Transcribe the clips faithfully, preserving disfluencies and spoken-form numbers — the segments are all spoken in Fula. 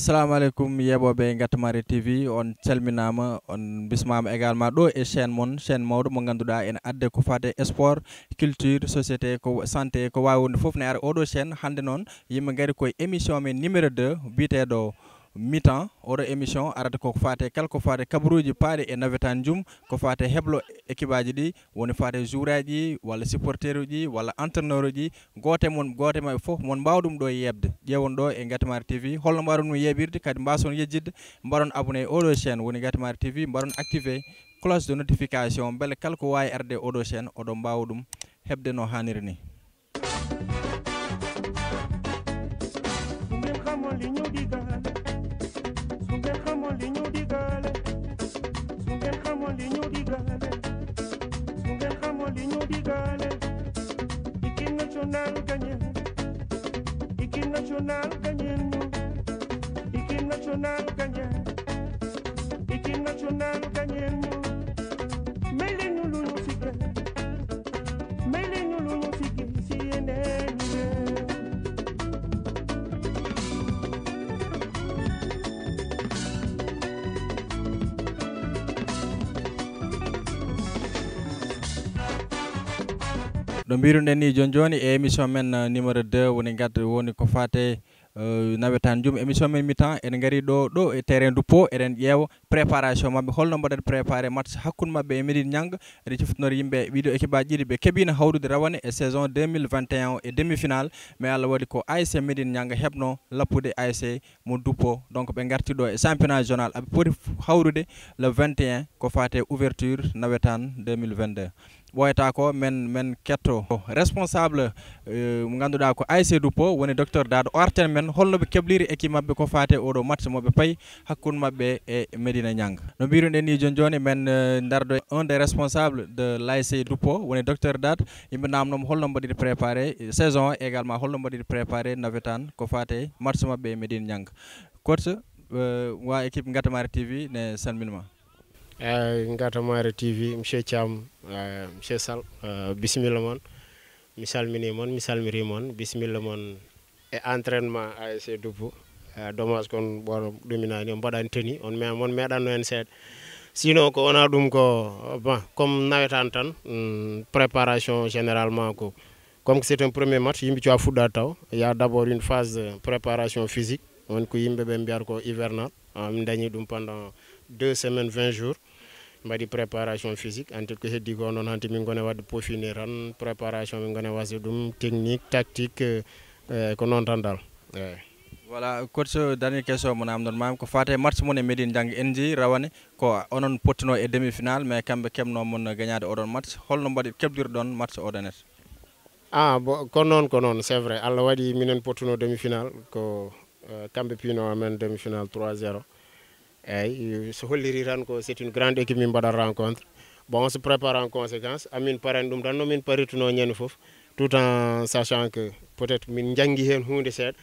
Assalamu aleykum, yeeɓooɓe Ngatamari T V, on calminaama, on mbismaama également ɗo e chaîne mon, chaîne mawɗo mo ngannduɗaa ene adde ko faati e sport, culture, société, ko santé, ko waawi wonde fof ne ara oɗo chaîne. Hannde noon, yimɓe ngari koye émission men numéro deux, biyeteeɗo Mi-temps. Oɗo émission arata ko faati e kala ko faati e kabaruuji paaɗi e nawetaan jum, ko faati e heblo équipe aji ɗi, woni faati e joueur aji walla supporter uji walla entraîneur uji, gooto e mon, gooto e maɓɓe fof, mon mbaawa ɗum ɗo yeeɓde. Ƴeewon ɗo e Ngatamari T V, holno mbaawɗon ɗum yeeɓirde, kadi mbaason yejjitde, mbaɗon abonné e oɗo chaîne woni Ngatamari T V, mbaɗon activé cloche de notification, mbele kala ko waawi arde e oɗo chaîne, oɗon mbaawa ɗum heɓde no haaniri ni. Su ngeen xamoon li ñu digaale, su ngeen xamoon li ñu digaale, su ngeen xamoon li ñu digaale, su ngeen xamoon li ñu digaale. Équipe nationale gagné, équipe nationale gagné ñu, équipe nationale gagné, équipe nationale gagné ñu. May leen ñu lu ñu sigge, may leen ñu lu ñu sigge si yeneen réew. No mbiruɗen ni jooni jooni e émission men, uh, numéro deux, woni ngadda woni ko faate, uh, nawetaan jum. Émission men mi-temps, en ngari ɗo, ɗo e terrain du Pau, eɗen ƴeewa préparation maɓɓe, holno mbaɗata préparé match hakkunde maɓɓe e Médine Niang. Eɗen ciftinori yimɓe ɗiɗo équipe aji ɗiɗi ɓe keɓino hawrude rawane e saison deux mille vingt et un e demi-finale, mais Allah waɗi ko A S C Médine Niang heɓno lappude A S C mo du Pau. Donc ɓe ngarti ɗo e championnat zonal, aɓe poti hawrude le vingt et un ko faate ouverture nawetaan deux mille vingt-deux. Ɓooyata ko men, men ketto responsable, eh, mo ngannduɗaa ko A S C du Pau, woni docteur Dado, o arten men holno ɓe kebliri équipe maɓɓe ko faate oɗo match mo ɓe payi hakkunde maɓɓe e Médine Niang. No mbiruɗen ni jooni jooni, men, eh, ndardo un des responsables de l'A S C du Pau, woni docteur Dado. Yimɓe namnoo mo holno mbaɗiri préparé saison o, également holno mbaɗiri préparé nawetaan ko faate match maɓɓe e Médine Niang. Coach, eh, wa équipe Ngatamari T V ne salminima. Eyi, Ngatamari T V, Monsieur Thiam, eh, Monsieur Sall, eh, bisimilla mon. Mi salmini mon, mi salmiri mon, bisimilla mon e entraînement A S C du Pau. Eh, dommage kon ɓooɗo ɗuminani, on mbaɗani tenue, on me-, mon meeɗanno hen seeɗa. Sinon ko wona ɗum ko, bon, comme nawetaan tan, mm, préparation généralement ko, comme que c'est un premier match, yimɓe cuwa fuɗɗade taw, il y a d'abord une phase de préparation physique, on ko yimɓe ɓe mbiyata ko hivernal. Ah, min dañi ɗum pendant deux semaines, vingt jours. Mbaɗi préparation physique, ensuite ko heddi ko noon hanti min gone waɗde peaufiner tan préparation, min gone wasde ɗum technique, tactique, eh, eh, ko noon tan dal. Eyi. Voilà, coach, dernière question mo namdon mam ko faate match mon e Médine Niang, en njii rawane ko onon pottuno e demi-finale, mais kamɓe keɓno mon gañade oɗon match. Holno mbaɗi keɓdirɗon match oɗon et? Ah, bon, ko noon, ko noon, c'est vrai. Allah waɗi minen pottuno demi-finale, ko, eh, kamɓe piino amen demi-finale trois zéro. Eyi, so holliri tan ko c'est une grande équipe min mbaɗata rencontre. Bon, on se prépare en conséquence. Amin parani ɗum tan no min parirtuno ñande fof, tout en sachant que peut-être min janngi heen huunde seeɗa.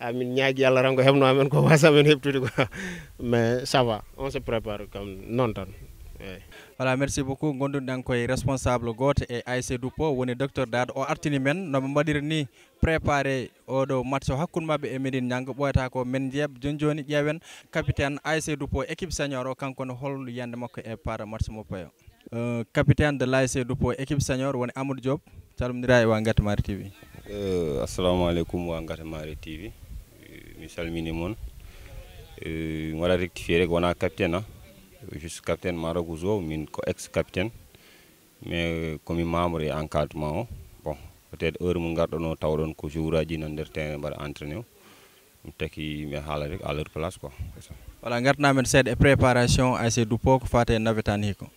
Amin ñaagi Allah tan ko heɓno amen ko wasa amen heɓtude quoi. Mais ça va, on se prépare comme noon tan. Eyi. Voilà, merci beaucoup. Ngonduɗen koye responsable gooto e A S C du Pau, woni docteur Dado. O artini men no ɓe mbaɗiri ni préparé oɗo match o hakkunde maɓɓe e Médine Niang. Ɓooyata ko men jeeɓ jooni jooni, ƴeewen capitaine A S C du Pau équipe senior o, kanko ne hol yiyannde makko e paara match mo payo. Euh, capitaine de l'A S C du Pau équipe senior woni Amadou Diop, calmodira e wa Ngatamari T V. Eh, assalamu aleykum wa Ngatamari T V. Eh, mi salmini mon. Eh, mi waɗa rectifier rek, wona capitaine, ah. Juste capitaine Maragozo, min ko ex capitaine. Mais komi membre e encadrement o. Bon, peut-être heure mo ngarɗon o tawɗon ko joueur aji nan nder terrain mbaɗa entraîné o. Mi taki mi haala rek à leur place quoi. C'est ça. Voilà, ngartana men seeɗa e préparation A S C du Pau ko faate nawetaan hiko.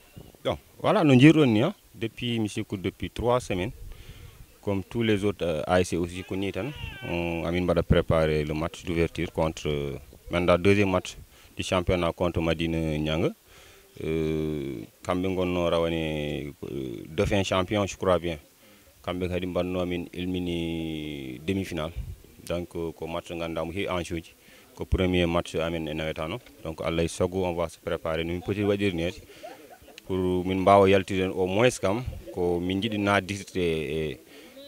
Donc, voilà, no jiiruɗon ni, ah. Depuis, mi sikku depuis trois semaines. Comme tous les autres, euh, A S C aussi ko ni tan. On, amin mbaɗa préparer le match d'ouverture contre, euh, maintenant deuxième match du championnat contre Madina Niang. Euh, kamɓe ngonno rawane, euh, défunt champion, je crois bien. Kamɓe kadi mbanno min ilmini demi-finale. Donc, ko match ngannduɗaa mo heewi enjeu ji. Ko premier match amen e nawetaan o. Donc, Allah e sago, on va se préparer no min poti waɗirde ni. Pour min mbaawa yaltude au moins kam, ko min njiɗi naatde e,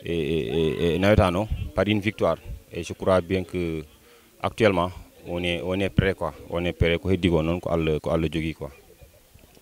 e, e, e, e nawetaan o par une victoire. Et je crois bien que actuellement, On est, on est prêt quoi. On est prêt. Ko heddi ko noon ko Allah, ko Allah jogii quoi.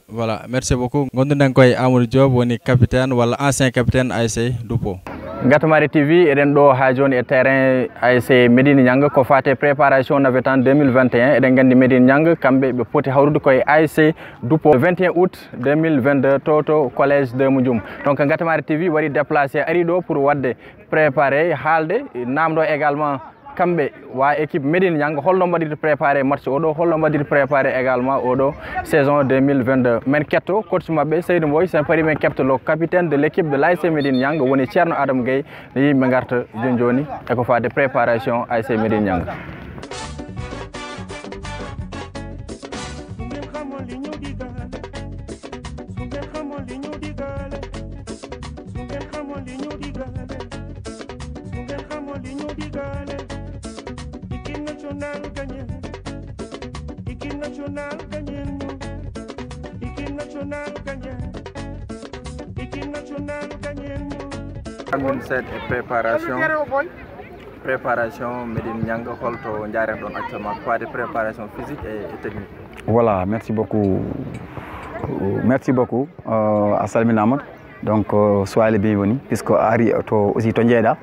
Voilà, merci beaucoup. Ngonduɗen koye Amadou Diop, woni capitaine walla ancien capitaine A S C Dupo. Gatamari T V, eɗen ɗo haa jooni e terrain A S C Médine Niang, ko faate préparation navétane deux mille vingt et un. Eɗen nganndi Médine Niang, kamɓe ɓe poti hawrude koye A S C Dupo le vingt et un août deux mille vingt-deux to, to collège de Mujum. Donc Gatamari T V waɗi déplacé, ari ɗo pour waɗde préparé, haalde, namdo également kamɓe wa équipe Médine Niang, holno mbaɗirta préparé match oɗo, holno mbaɗirta préparé également oɗo saison deux mille vingt-deux. Men ketto coach maɓɓe Seydou Mboy, sen pari men kepto le capitaine de l'équipe de l'A S C Médine Niang, woni Ceerno Adama Gueye, nde yimɓe ngarta joni joni e ko faade préparation A S C Médine Niang. Min seeɗa e préparation. Préparation Médine Niang, holto njaaren ɗon actuellement ko faade préparation physique et, et technique? Voilà, merci beaucoup. Merci beaucoup. Euh, a salminaama. Donc, euh, soyez les bienvenus, puisque a ari to aussi to jeeɗa.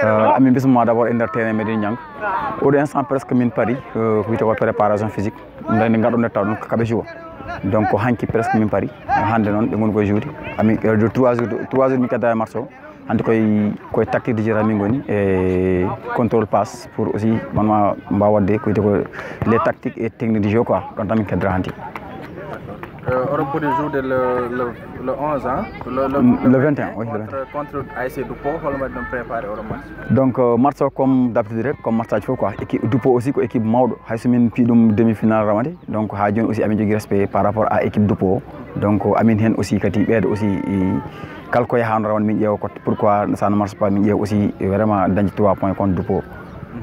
Euh, amin bismama d'abord e nder terrain Médine Niang. Pour l'instant presque min pari, euh, ko wiyetee ko préparation physique. Nde nde ngarɗo nder taw ɗum kaɓe jour. Donc ko hanki presque min pari. Hannde noon ɓe ngoni koye juuɗe. Amin euh, de trois jours, trois jours min kedda e match o. Hannde koye koye tactique de jeu tan min ngoni e contrôle passe pour aussi manma mbawa wadde ko wiyetee ko les tactiques et techniques de jeu quoi, ɗon tan min keddora hannde. Euh, oɗon poti joude le, le, le onze, hein? Le, le, Le vingt et un, oui, le contre, contre A S C Dupo, hol mbaɗi ɗon préparé oɗo match? Donc euh, match o comme d'habitude rek, comme match aji fof quoi, équipe Dupo aussi ko équipe mawɗo, hayso min pi ɗum demi final rawande. Donc ha joni aussi amin jogui respect par rapport à équipe Dupo. Donc amin hen aussi kadi ɓeeɗo aussi i- kala ko yahano rawande min ƴeewa ko pourquoi ça ne marche pas, min ƴeewa aussi vraiment dañde trois points contre Dupo.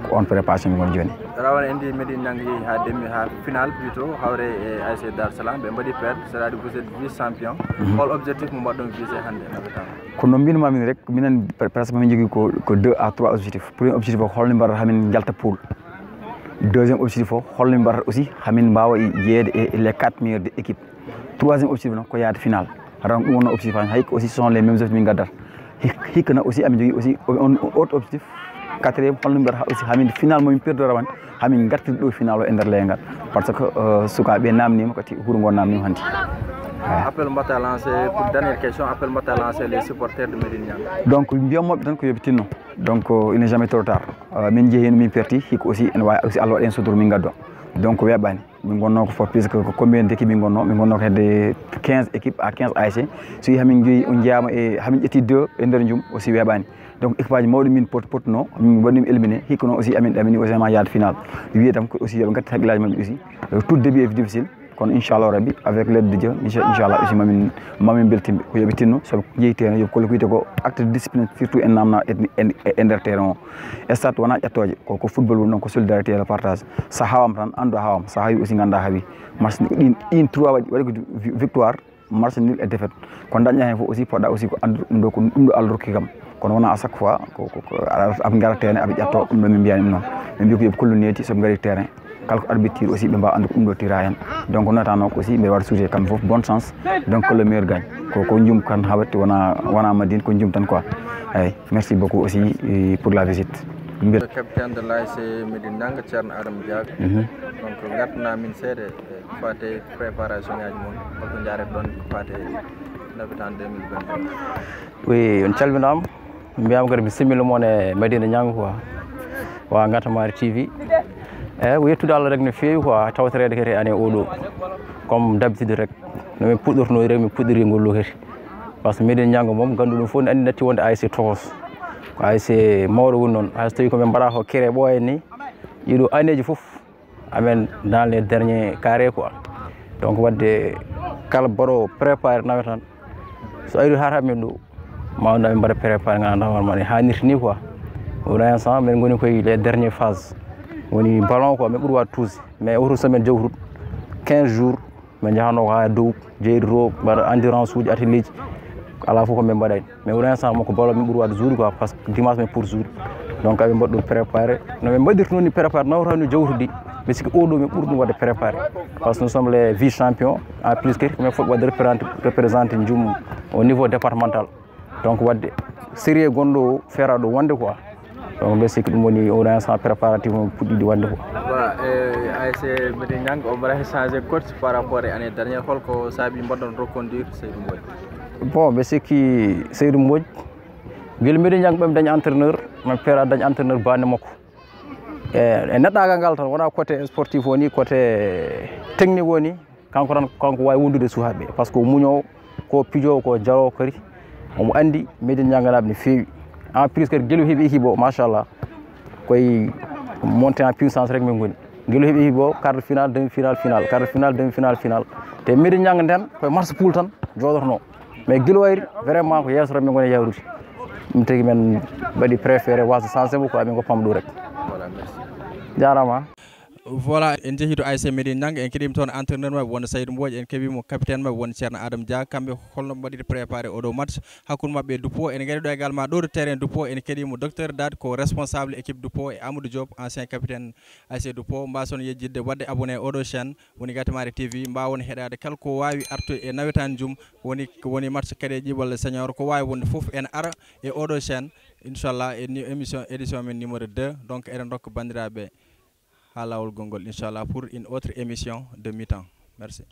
Ko on préparation min ngoni joni. Rawane en ndi Médine Niang yehi ha demi, ha final plutôt, hawre e A S C Dar Salam, ɓe mbaɗi perte, c'est-à-dire vous êtes vice champion. Hol objectif mo mbaɗɗon visé hannde nawetaan? Ko no mbinma min rek, minen presque min jogui ko, ko deux à trois objectifs. Premier objectif o, holno mbaɗata hamin jalta pool. Deuxième objectif o, holno mbaɗata aussi hamin mbawa yeeyde e les quatre meilleurs de équipe. Troisième objectif noon ko yaade final. Ran ɗum wonno objectif amen, hay ko aussi ce sont les mêmes objectifs min gaddata. Hik- hikka na aussi amin jogui aussi on autre objectif. Quatrième, holno mbiɗata aussi hamin final momin perdora wande hamin gartiri ɗo final o e nder leygal, par ce que euh, sukaɓe namnima kadi huuro ngo namnima hanti. Appel mbatta lancé pour dernière question, appel mbatta lancé les supporters de Médine Niang? Donc mbiyammoɓe tan ko yoɓe tinno. Donc euh, il n'est jamais trop tard. Euh, min jeehi heno min perti, hikka aussi ene wawi aussi Allah waɗa en suturu min gaddo. Donc weeɓani. Min gonno ko foof, puisque ko combien d'équipe min gonno? Min gonno ko hedde quinze équipe à quinze A S C. So wi hamin joyi, on jeeyama e hamin ƴetti deux e nder jum aussi weeɓani. Donc équipe aji mawɗi min pot potno, min waɗi ɗum éliminé, hikka noon aussi amin ɗamini aussi ma yaade final. Wiye tan ko aussi yoɓe gatti haqqillaji mabɓe aussi. Tout début est difficile, kono inchallah rabbi avec l'aide de Dieu, incha- inchallah aussi mamin mamin beltimɓe ko yoɓe tinno, soɓe jeeyi terrain yoɓe kollo ko wiyte ko acte de discipline, surtout en namna e nder terrain o. Stade wona ƴettooje, ko ko football woni ɗon, ko solidarité et le partage. So hawama tan anndu a hawama, so hawi aussi ganda a hawi. Match ɗin ɗin trois waɗi waɗi ko victoire, match nul et défaite. Ko dañɗa hen fof aussi poɗɗa aussi ko anndu ɗum ɗo ko ɗum ɗo Allah rokki kam. Kono wona à chaque fois ko ko ko aɓe gara terrain aɓe ƴetto, ɗum ɗo min mbiyani ɗum noon. Min mbi ko yoɓe kollu neeti soɓe gari terrain. Kala ko arbitre aussi ɓe mbawa andu ko ɗum ɗo tira hen. Donc notano ko aussi mbiɗa waɗa souhaité kamɓe foof bonne chance. Donc que le meilleur gagne. Ko ko jum kan hawatti wona wona Madine, ko jum tan quoi. Eyyi, merci beaucoup aussi eh, pour la visite. Mbir- Capitaine de l'A S C Médine Niang, Thierno Adam Diack. Mhm. Donc ngartana min seeɗa e ko fate préparation ngaji mon, holto jaret ɗon ko fate nawetaan deux mille vingt-deux? Oui, on calminama. Mbiyama kadi bisimilla mon e Madina Niang quoi. Wa Ngatamari T V. Eyyi, ko yettude Allah rek no feewi quoi, tawtoreede kadi année oɗo. Comme d'habitude rek, no min puɗɗorno rek min puɗɗori ngol ɗo kadi. Par ce que Médine Niang moom ganduɗum fof ne andi natti wonde A S C tokos. Ko A S C mawɗo woni noon, hay so tawi ko min mbaɗa ko kere ɓooya ni. Ɗiɗo année ji fof amen dans les derniers carrés quoi. Donc wadde kala mbaɗo préparé nawetaan, so ari hata min ɗo, ma wonde amin mbaɗa préparé ngana ndawar ma hanirta ni quoi. Wona instant min goni koye les dernières phases, woni ballon quoi, min ɓuuri wadde touché. Mais oto semaine jawtuɗo, quinze jours, min jahano ko ha dow jeydi to, mbaɗa endurance uji, atelier ji. Ala fof ko min mbaɗani. Mais wona instant mo ko ballon min ɓuuri wadde jouer quoi, par ce que dimanche min pour jouer. Donc aɓe mbaɗa ɗum préparé, no min mbaɗirta noon ni préparé, nawata no jawtudi. Parce que oɗo min ɓuri ɗum waɗde préparé, parce que nous sommes les vice champions, en plus kadi ko min fof waɗde représenté, représenté jum au niveau départemental. Donc waɗde sérieux gonɗo o feeraɗo wonde quoi. Donc mbe sikki ɗum woni oɗo instant préparatif mo puɗɗiɗi wonde quoi. Voilà, e A S C Médina Niang o mbaɗa changé coach par rapport e année dernière, holko saabi mbaɗɗon reconduire Seydou Mbodj? Bon, mbe sikki Seydou Mbodj, gila Médina Niang ɓe dañi entraîneur, min feera dañi entraîneur bande makko. E e neɗɗagal ngal tan, wona côté sportif woni, côté technique woni, kanko tan kanko wawi wondude e sukaɓe, parce que o muñowo, ko pijowo, ko jarowo kadi. Omo andi Médina Nianganaɓe no feewi. En plus kadi guila heeɓi équipe o, machallah, koye monté en puissance rek min goni. Guila heeɓi équipe o, quart de finale, demi finale, finale, quart de finale, demi finale, finale. Te Médina Nianga nden koye match poule tan joɗotono. Mais guila wayri, vraiment ko yeeso tan min goni yawrude. Ɗum tagi min mbaɗi préféré wasa changé mo, ko amin goppama ɗum rek. Jarama. Voilà, en jeehi to A S C Médina Niang, en keɗima toon entraîneur maɓɓe won Saydou Mbodj, en keɓimo capitaine maɓɓe won Ceerno Adama Dia. Kamɓe holno mbaɗiri préparé oɗo match hakkude maɓɓe e Duppo? En gari ɗo également ɗo to terrain Duppo, en keɗimo docteur Dad, ko responsable équipe Duppo, e Amadou Diop, ancien capitaine A S C Duppo. Mbason yejjidde waɗde abonné e oɗo chaîne woni Gatimare T V, mbawon heɗade kala ko wawi artude e nawetani jum, woni ko woni match cadet ji walla senior, ko wawi wonde foof en ara e oɗo chaîne, inchallah, e ni- émission, édition men numéro deux. Donc eɗen rokka bandiraɓe ha lawol gongol, inchallah, pour une autre émission de mi-temps. Merci.